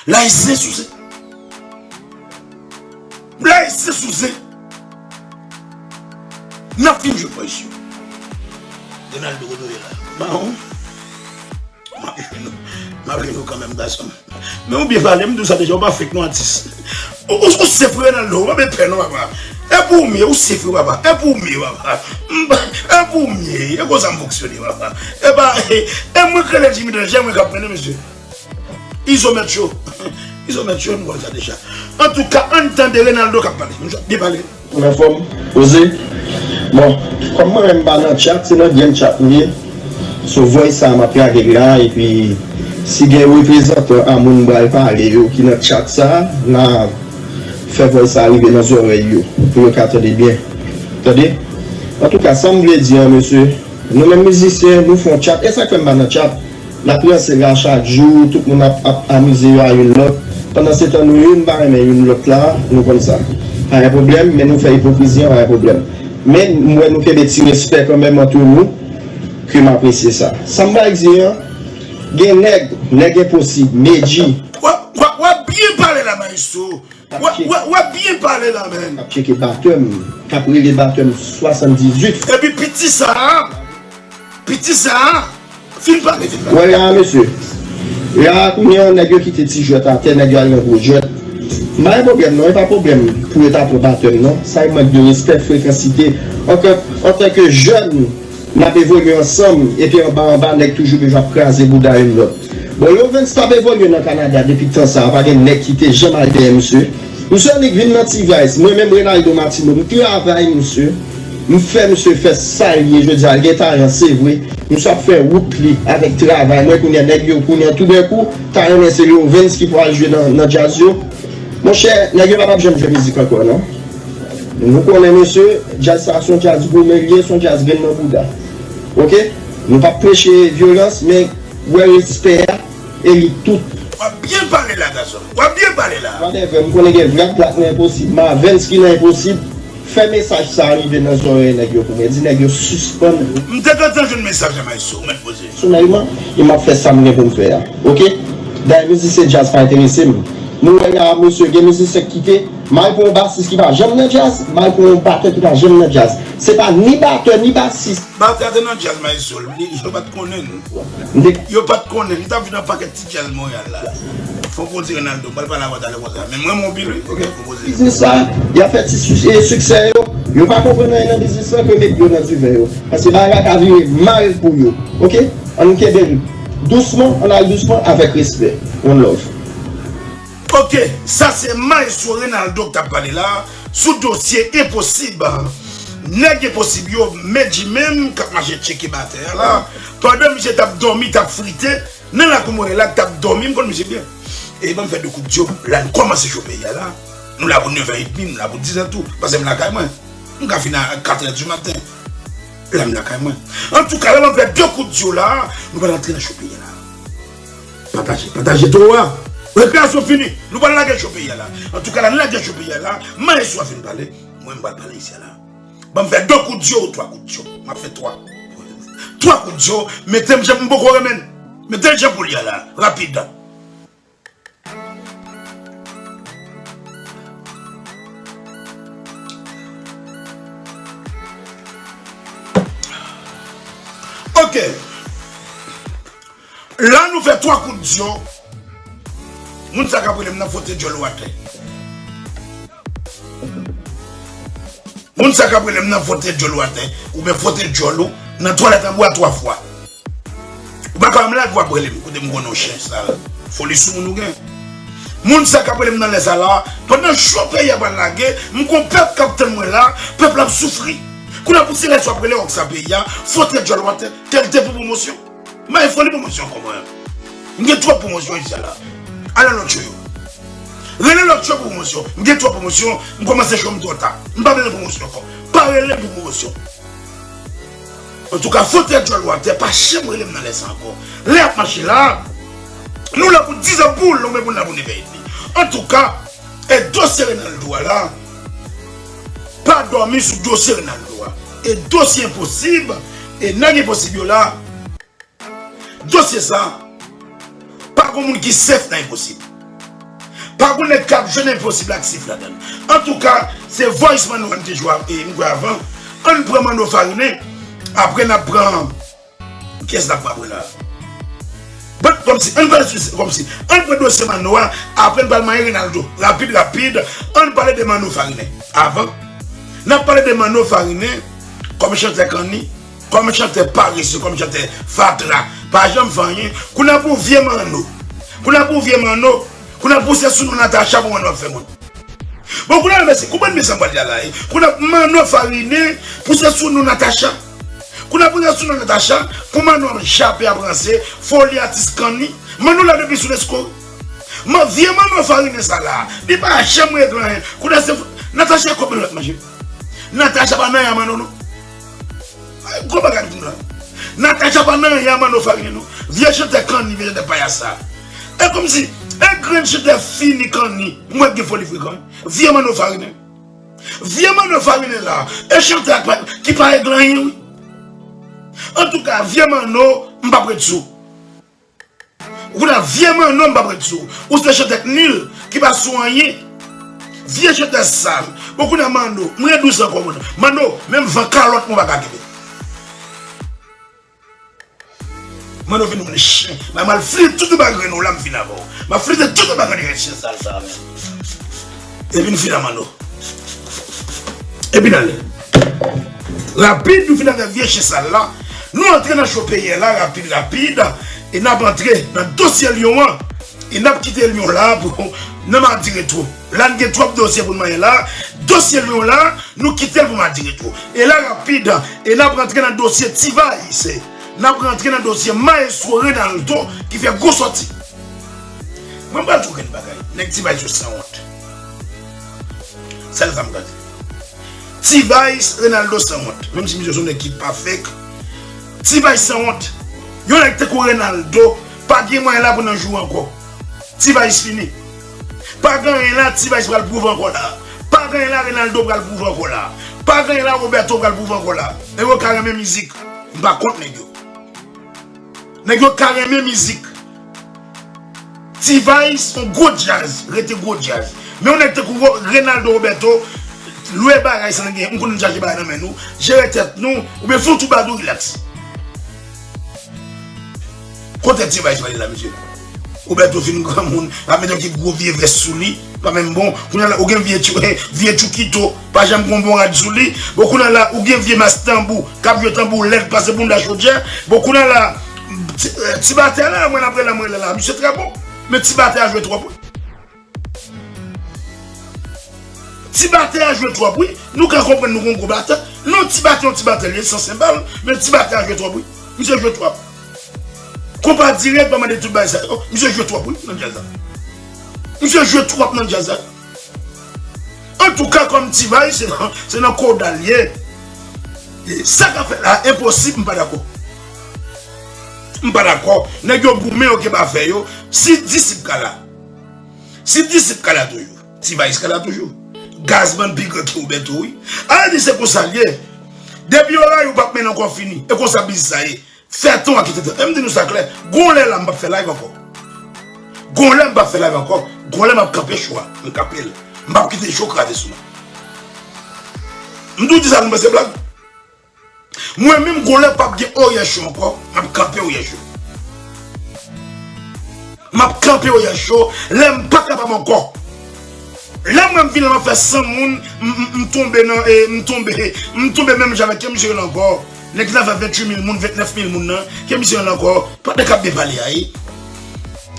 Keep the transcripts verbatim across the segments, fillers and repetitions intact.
Layisyen sou zen. Layisyen sou zen. N ap fin jwe bòy yo. Ronaldo, kote w ye la? Mawon. M ap jwenn ou. M ap jwenn ou kanmenm, gason m. Men ou byen pale, m di w sa deja, ou pa fake non, atis. Ou, ou, ou se frè Ronaldo, ou pa bezwen pè non, papa. E pou ou m ye, ou se frè, papa. E pou ou m ye, papa. M, e pou ou m ye, e konsa m fonksyone, papa. E pa, e, e mwen k rele Jimmy Danger, mwen k ap mennen, mesye. Izo mèt cho. Izo mèt cho, nou konn sa deja. Antouka, ann tande Ronaldo k ap pale. M sot byen pale. Ou anfòm? Poze? Bon, kòm mwen menm m pa nan chat, se nan grenn chat m ye. So voice sa a m ap lage l la, epi si gen reprezantan a moun m pral pale yo ki nan chat sa a, n a fè voice sa a rive nan zòrèy yo, pou yo ka tande byen. Tande? Antouka, sa m vle di an, mesye, nou menm mizisyen, nou fè yon chat. E sa k fè m pa nan chat? N ap ranse la chak jou, tout moun ap, ap amize yo a youn lòt. Pandansetan, nou youn pa renmen youn lòt la, nou konn sa. Pa gen pwoblèm, men nou fè ipokrizi an, pa gen pwoblèm. Men, m wè nou kenbe ti respè kanmenm ant nou, ke m apresye sa. Sa m pral di an, gen nèg, nèg enposib, Medji. W ap, w ap, w ap byen pale la, maestro. W ap, w ap, w ap byen pale la, man. Ap tcheke batèm, k ap rele batèm swasanndizuit. Epi piti sa a, Piti sa a, fin pale, fin pale. Wè la, mesye. La, kounye a, nèg yo kite ti jwèt atè, nèg yo al nan gwo jwèt. M pa gen pwoblèm, non, e pa pwoblèm pou yo ta pran batèm, non. Sa e mank de respè, frekansite. Antan, antanke jèn, n ap evolye ansanm, epi anba, anba, nèg toujou bezwen ap kraze bouda youn lòt. Bon, Lovens t ap evolye nan Kanada depi tan sa a, pa gen nèg ki te janm al dèyè misye. Misye annik vin nan T-Vice, mwen menm Reynaldo Martino, m travay misye, m fè misye fè sa l ye jodi a, l gen talan, se vre. Misye ap fè wout li avèk travay mwen, kounye a nèg yo, kounye a toudenkou, ta renmen se Lovens ki pral jwe nan, nan djaz yo. Monchè, nèg yo pa t ap janm jwe mizik ankò, non. Nou konnen, mesye, djaz sa a se yon djaz goumen l ye, se yon djaz grenn nan bouda. Oke? Nou p ap preche vyolans, men wè respè a, e li tout. W ap byen pale la, gason. W ap byen pale la. Whatever, m konnen gen Vlad Black nan enposib, Marvens ki nan enposib. Fè mesaj sa a rive nan zòrèy nèg yo pou mwen. Di nèg yo sispann. M te gentan jwenn mesaj la, maestro, ou mèt poze. Pèsonèlman, e m ap fè sa m gen pou m fè a. Oke? Dayè, mizisyen djaz pa enterese m. Nou wè la, mesye, gen mizisyen k kite. M al pran yon basis ki pa janm nan djaz, m al pran yon batè ki pa janm nan djaz. Se pa ni batè, ni basis. Batè a te nan djaz, maestro. Li, yo pa t konnen l. M te Yo pa t konnen. Li t ap vin nan pakèt ti djaz Monreyal la. Fò m konn ti Ronaldo, m pral pale avè w talè konsa. Men m renmen w anpil, wi. Oke, fò m konn ti. Biznis sa, y ap fè ti su-, e, siksè yo. Yo pa konprann anyen nan biznis lan, ke met yo nan diven yo. Paske bagay la ka vire mal pou yo. Oke? Ann kenbe l dousman, ann al dousman, avèk respè. One love. Oke, sa se Maestro Reynaldo k t ap pale la, sou dosye Enposib. Nèg Enposib yo, Medji menm, k ap mache tcheke batè a la, pandan misye t ap dòmi, t ap frite, nan lakou Monreyal la, k t ap dòmi, m konn misye byen. E ban m fè de kout dyo, la n kòmanse cho peyi a la. Nou la pou nevè edmi, nou la pou dizè tou, paske m lakay mwen. M ka fin a katrè di maten. La m lakay mwen. Antouka, la m ap fè de kout dyo la, nou pral antre nan cho peyi a la. Pataje, pataje twò a. Rekreasyon fini. Nou pral lage cho peyi a la. Antouka, la n lage cho peyi a la. Maestro a fin pale. Mwen, m pral pale isi a la. Ban m fè de kout dyo ou twa kout dyo. M ap fè twa. Twa kout dyo. Mete m jan m poko renmen. Mete l jan pou l ye a la. Rapid. Oke. La nou fè twa kout dyo. Moun sa k ap rele m nan fwote djòl ou atè. Moun sa k ap rele m nan fwote djòl ou atè. Oubyen fwote djòl ou nan twalèt an bwa twa fwa. Ou pa ka wè m la epi w ap rele m. Kote m konnen w chen sal. Foli sou moun ou gen. Moun sa k ap rele m nan lè sa la, pandan cho peyi a pral lage, m gon pèp k ap tann mwen la, pèp la ap soufri. Kounye a pou se lè sa w ap rele wòk sa peyi a, fwote djòl ou atè, kèlte pou pwomosyon. M pa gen foli pwomosyon ankò mwen. M gen twòp pwomosyon isi a la. Al nan lòt cho yo. Rele lòt cho pou pwomosyon. M gen twòp pwomosyon, m kòmanse cho m twò ta. M pa bezwen pwomosyon ankò. Pa rele m pou pwomosyon. Antouka, fwote djòl ou atè, pa janm rele m nan lè sa ankò. Lè y ap mache la, nou la pou dizè boul, nou menm moun la pou nevè edmi. Antouka, e dosye Reynaldo a la, pa dòmi sou dosye Reynaldo a. E dosye Enposib, e nèg Enposib yo la, dosye sa, pa gon moun ki sèf nan Enposib. Pa gen nèg k ap jwenn enposib aktif ladan l. Antouka, se voice Manno a m te jwe, e, m kwè avan. Ann pran Manno Farinen. Apre n ap pran, kiyès n ap pran apre la? Bon, kòmsi, ann pale sou, kòmsi, ann pran dosye Manno a, apre n pral manyen Renaldo. Rapid, rapid, ann pale de Manno Farinen. Avan, n ap pale de Manno Farinen kòm chantè kanni, kòm chantè parese, kòm chantè fatra. Pa janm fè anyen. Kounye a pou vye Manno. Kounye a pou vye Manno. Kounye a pou se sou non Natacha pou Manno ap fè moun. Bon, kounye a, mèsi. Konprann mèsi anpwa li a la, e. Kounye a, Manno Farinen, pou se sou non Natacha. Kounye a, pou se sou non Natacha, pou Manno ap jape, ap ranse, foli atis kanni. Manno la depi sou lesko. Man, vye Manno Farinen sa la, li pa janm regle anyen. Kounye a, se Natacha kòb Manno ap manje. Natacha pa nan anyen a Manno, non. Ay, gwo bagay m di nou la. Natacha pa nan anyen a Manno Farinen, non. Vye chantè kanni, vye chantè payasa. E kòmsi, e grenn chantè fini kanni, m wè k gen foli frekan. Vye Manno Farinen. Vye Manno Farinen la, e chantè a ki pa, ki pa regle anyen, wi. Antouka, vye Manno, m p ap ret sou. Ou konnen vye Manno, m p ap ret sou. Ou se chantè k nil, ki pa sou anyen. Vye chantè sal. Bon, kounye a Manno, m ret dous ankò, Manno. Manno, menm van kalòt mwen pa ka kenbe. Manno vin yon chen. M a mal flite tout anba grenn ou la, m fin avè w. M a flite tout anba grenn chen sal sa a menm. Epi n fin a Manno. Epi n ale. Rapid, nou fin avè vye chen sal la. Nou antre nan cho peyi a la, rapid, rapid. E n ap antre nan dosye Lyon an. E n ap kite Lyon la pou nan Madi Retwo. La n gen twòp dosye pou n manyen la. Dosye Lyon la, nou kite l pou Madi Retwo. E la rapid, e n ap rantre nan dosye T-Vice. N ap rantre nan dosye Maestro Renaldo ki fè gwo sòti. Mwen pral di w grenn bagay. Nèg T-Vice yo sanwont. Sèl sa m ka di. T-Vice, Renaldo sanwont. Menm si misye se yon nèg ki pa fake. T-Vice sanwont. Yon nèg tankou Renaldo pa gen mwayen la pou nan jou ankò. T-Vice fini. Pa gen anyen la, T-Vice pral pwouve ankò la. Pa gen anyen la, Renaldo pral pwouve ankò la. Pa gen anyen la, Roberto pral pwouve ankò la. Nèg yo ka renmen mizik. M pa kont nèg yo. Nèg yo ka renmen mizik. T-Vice, yon gwo djaz, rete gwo djaz. Men yon nèg tankou Ro-, Renaldo Roberto, lwe bagay san gen, m konnen n chache bagay nan men nou, jere tèt nou, oubyen fè yon twoubadou, rilaks. Kote T-Vice pral la, mesye? Roberto fin granmoun, pa mete yon ti gwo vye vès sou li, pa menm bon. Kounye a la, ou gen vye tchou-, vye tchoukito, pa janm gon bon rad sou li. Bon, kounye a la, ou gen vye mas tanbou, k ap jwe tanbou lèd pase bounda chodyè. Bon, kounye a la, ti, eh, ti batè la, mwen ap rele, mwen rele la, misye trè bon. Men ti batè a jwe twòp, wi. Ti batè a jwe twòp, wi. Nou ka konprann nou gon gwo batè. Non, ti batè, yon ti batè, li ye san senbal, men ti batè a jwe twòp, wi. Misye jwe twòp. Konpa dirèk, pa mande tout bagay sa yo. Misye jwe twòp, wi, nan djaz la. Misye jwe twòp nan djaz la. Antouka, kòm T-Vice, se nan, se nan koda l ye. E sa k ap fèt la, enposib, m pa dakò. M pa dakò. Nèg yo goumen, yo kenbe afè yo. Si disip ka la. Si disip ka la toujou. T-Vice ka la toujou. Gazman pi gran ke Roberto, wi. Ayiti se konsa l ye. Depi yo rayi w, w p ap mennen ankò fini. E konsa biznis sa ye. Fè tan w a kite tan. E m di nou sa klè. Gon lè la, m p ap fè live ankò. Gon lè m p ap fè live ankò. Gon lè m ap kanpe cho a. M kanpe l. M p ap kite cho kraze sou mwen. M tou di sa, nou panse blag? Mwen menm, gon lè p ap gen orè cho ankò, m ap kanpe orè cho. M ap kanpe orè cho, lè m pa kapab ankò. Lè mwen m vin la, m ap fè san moun, m, m, m tonbe nan, e, m tonbe, m tonbe menm jan avèk, ke misye rele ankò. Nèg ki ta fè venntuit mil moun, ventnèf mil moun nan, ke misye rele ankò. Pandan k ap byen pale a, e.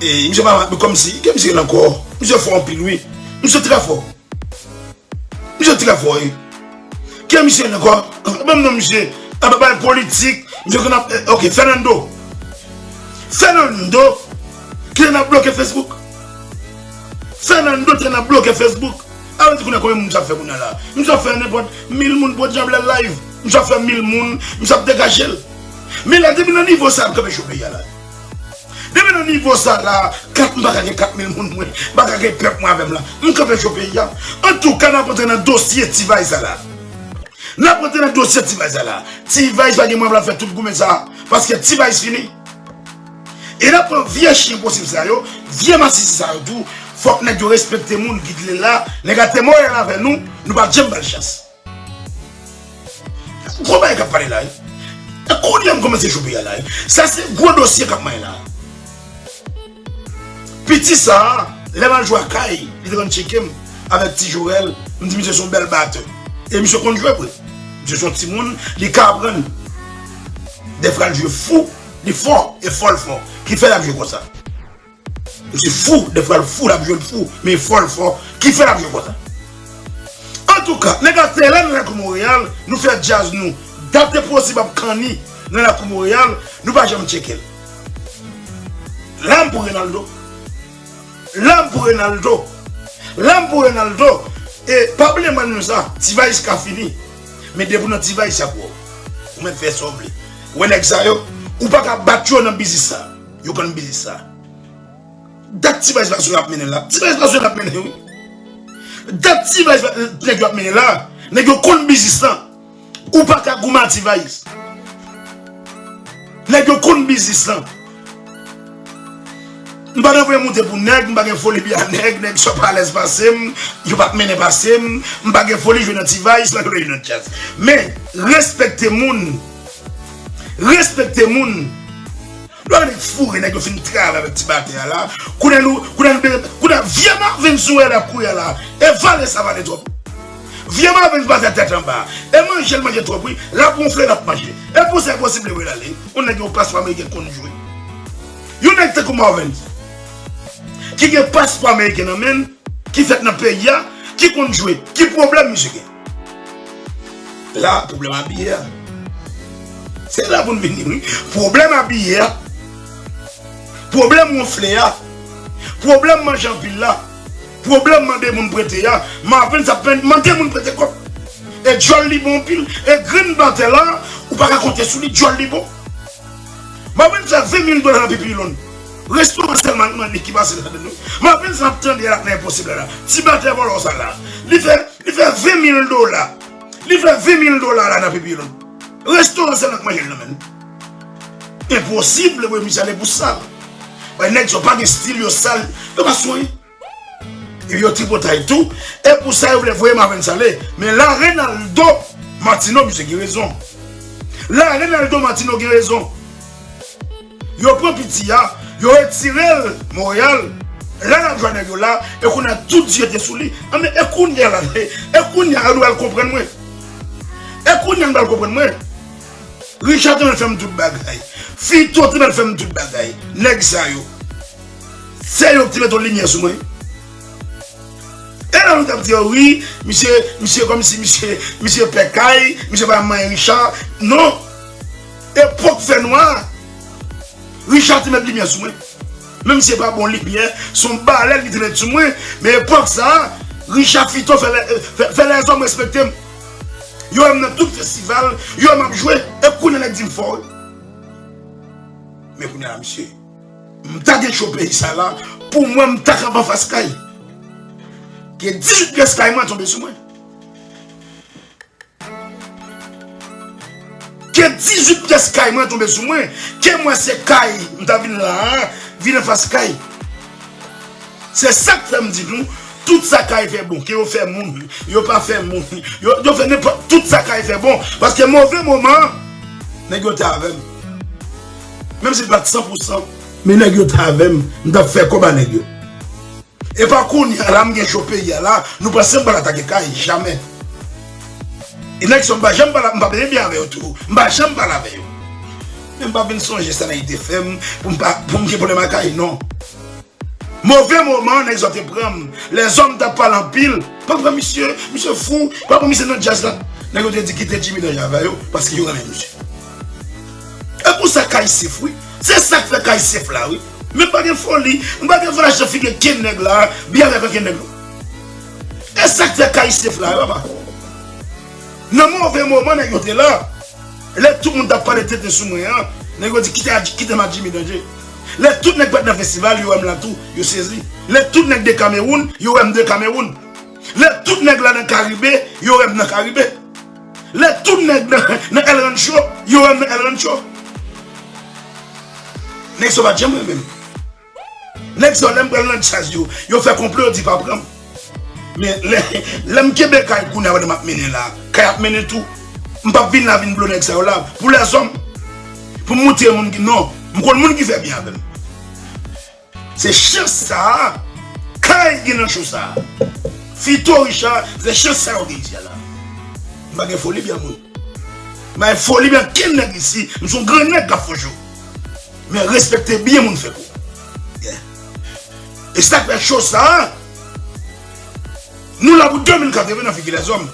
E, misye pa, kòmsi, ke misye rele ankò. Misye fò anpil, wi. Misye trè fò. Misye trè fò, wi. Ki misye ankò? Ban m non misye. Ap bay politik. Misye konn ap, eh, ok, Fernando. Fernando. Ki te nan bloke Facebook. Fernando te nan bloke Facebook. A vle di kounye a konbyen moun misye ap fè kounye a la? Misye ap fè nenpòt mil moun pran djab la live. Misye ap fè mil moun. Misye ap degaje l. Men la, depi nan nivo sa, ap kanpe cho peyi a la. Depi nan nivo sa la, kat, m pa ka gen kat mil moun mwen, m pa ka gen pèp mwen avè m la. M kanpe cho peyi a. Antouka, n ap antre nan dosye T-Vice sa la. N ap antre nan dosye T-Vice sa la. T-Vice pa gen mwayen pou l ap fè tout goumen sa, paske T-Vice fini. E n ap pran vye chen posib sa yo, vye masisi sa yo tou, Fòk nèg yo respekte moun ki t le la. Nèg la te moral avè nou, nou pa t janm ba l chans. Gwo bagay k ap pale la wi. E kounye a m kòmanse chope a la wi. Sa se gwo dosye k ap maye la. Piti sa a, lè m al jwe a kay, li te konn tcheke m avèk Ti Jorèl. M di misye se yon bèl batè. E misye konn jwe vre. Misye se yon timoun, li ka aprann. Dèfwa l jwe fou, li fò, e fò l fò. Kifè l ap jwe konsa. Misye fou, dèfwa l fou, l ap jwe l fou, men fò l fò. Kifè l ap jwe konsa. Antouka, nèg la te la nan lakou Monreyal, nou fè djaz nou. Dat te posib ap kanni nan lakou Monreyal, nou pa janm tcheke l. Lam pou Renaldo. Lam pou Renaldo. Lam pou Renaldo. E pa bliye mwen di nou sa, T-Vice ka fini. Men depi w nan T-Vice y ap wè w. Ou mèt fè sa w vle. Ou wè nèg sa yo, ou pa ka bat yo nan biznis sa. Yo konn biznis sa. Dat T-Vice pa sou y ap mennen la. T-Vice pa sou y ap mennen wi. Dat T-Vice pa- nèg yo ap mennen la. Nèg yo konn biznis lan. Ou pa ka goumen a T-Vice. Nèg yo konn biznis lan. M pa nan voye moute pou nèg, m pa gen foli byen a nèg, nèg sa pa alèz pase m, yo pa t mennen pase m, m pa gen foli jwe nan T-Vice, m pa gen foli jwe nan djaz. Men, respekte moun. Respekte moun. Lè nèg foure, nèg yo fin travay avèk ti batè a la. Kounye a nou, kounye a nou, kounye a vye Marvens ou wè l ap kouri a la. E vale sa vale twòp. Vye Marvens pase tèt anba. E manje l manje twòp wi. L ap wonfle, l ap manje. E pou sa e posib li voye l ale. Yon nèg gen yon paspò ameriken konn jwe. Yon nèg tankou Marvens ki gen paspò ameriken nan men l, ki fèt nan peyi a, ki konn jwe, ki pwoblèm misye gen? La, pwoblèm abiye a. Se la pou n vini, wi. Pwoblèm abiye a. Pwoblèm wonfle a. Pwoblèm manje anpil la. Pwoblèm mande moun prete a. Marvens ap mande moun prete kòb. E djòl li bon anpil. E grenn batè la, ou pa ka konte sou li, djòl li bon. Marvens fè ven mil dola nan Pipilonn. Restoran sèlman li ki pase ladan l wi. Marvens ap tande la nan enposib la. Ti batè vòlò sa la. Li fè, li fè ven mil dola. Li fè ven mil dola la nan Pipilonn. Restoran sèlman k manje l nan men l. Enposib, lè voye misye ale pou sal. Bay nèg sa yo pa gen stil, yo sal, yo pa sonye. Epi yo tripotay tou. E pou sa yo vle voye Marvens ale. Men la Renaldo Martino, misye gen rezon. La Renaldo Martino gen rezon. Yo pran piti a, yo retire l Monreyal. La l ap jwe nèg yo la, e kounye a tout zye te sou li. Anben, e kounye a la, e kounye a nou al konprann mwen. E kounye a nou al konprann mwen. Richard te mèt fè m tout bagay. Fito te mèt fè m tout bagay. Nèg sa yo. Se yo ki te mete yon limyè sou mwen. E la nou t ap di, wi, misye, misye kòmsi misye, misye pè kay, misye pa manyen Richard. Non. Epòk fènwa, Richard te mèt limyè sou mwen. Menm si se pa bon limyè, se yon balèn ki te mèt sou mwen. Men epòk sa a, Richard Fito fè lè, fè, fè lèzòm respekte m. Yo wè m nan tout festival, yo wè m ap jwe, e kounye a nèg di m fò wi. Men kounye a la, misye. M ta gen cho peyi sa la, pou mwen m ta kanpe anfas kay. Ke dizuit pyès kay mwen tonbe sou mwen. Ke dizuit pyès kay mwen tonbe sou mwen. Ke mwen se kay, m ta vin la a, vin anfas kay. Se sa k fè m di nou, tout sa kay fè bon, ke yo fè moun, yo pa fè moun, yo, yo fè nenpòt, tout sa kay fè bon. Paske move moman, nèg yo te avè m. Menm si l pa t san pou san, men nèg yo te avè m, m t ap fè kòb a nèg yo. E pa kounye a la, m gen cho peyi a la, nou panse m pral atake kay, jamè. E nèg sa yo m pa janm pale, m pa byen byen avè yo tou, m pa janm pale avè yo. Men m pa vin sonje sa nèg te fè m, pou m pa, pou m gen pwoblèm ak kay, non. Move moman, nèg sa te pran m. Lèzòm t ap pale anpil. Pa pran misye, misye fou, pa pran misye nan djaz la. Nèg yo te di kite Jimmy Danje avè yo, paske yo renmen misye. E pou sa kay sef, wi. Se sa k fè kay sef la, wi. Men pa gen foli, m pa gen foli achte figi kenn nèg la, byen avèk kenn nèg la. E sa k fè kay sef la, wi, papa. Nan move moman, nèg yo te la. Lè tout moun t ap pale tenten sou mwen an, nèg yo di kite, kite m ak Jimmy Danje. Lè tout nèg pèt nan festival, yo wè m la tou, yo sezi. Lè tout nèg de Kamewoun, yo wè m de Kamewoun. Lè tout nèg la nan Karibe, yo wè m nan Karibe. Lè tout nèg nan, nan El Rancho, yo wè m nan El Rancho. Nèg sa yo pa t janm renmen m. Nèg sa yo, lè m pral nan djaz yo, yo fè konplo, yo di pa pran m. Men lè, lè m kenbe kay kounye a pandan m ap mennen la, kay ap mennen tou. M p ap vin la vin blo nèg sa yo la. Pou lèzòm, pou m montre moun ki, non, m konn moun ki fè byen avè m. Se chans sa a, kay gen nan cho sa a. Fito Richard, se chans sa a yo gen isi a la. M pa gen foli byen moun. M pa gen foli byen kenn nèg isi. M se yon gran nèg k ap fè cho. Men respekte byen moun fè kou. Yeah. E sa k fè cho sa a, nou la pou de mil katreven nan figi lèzòm.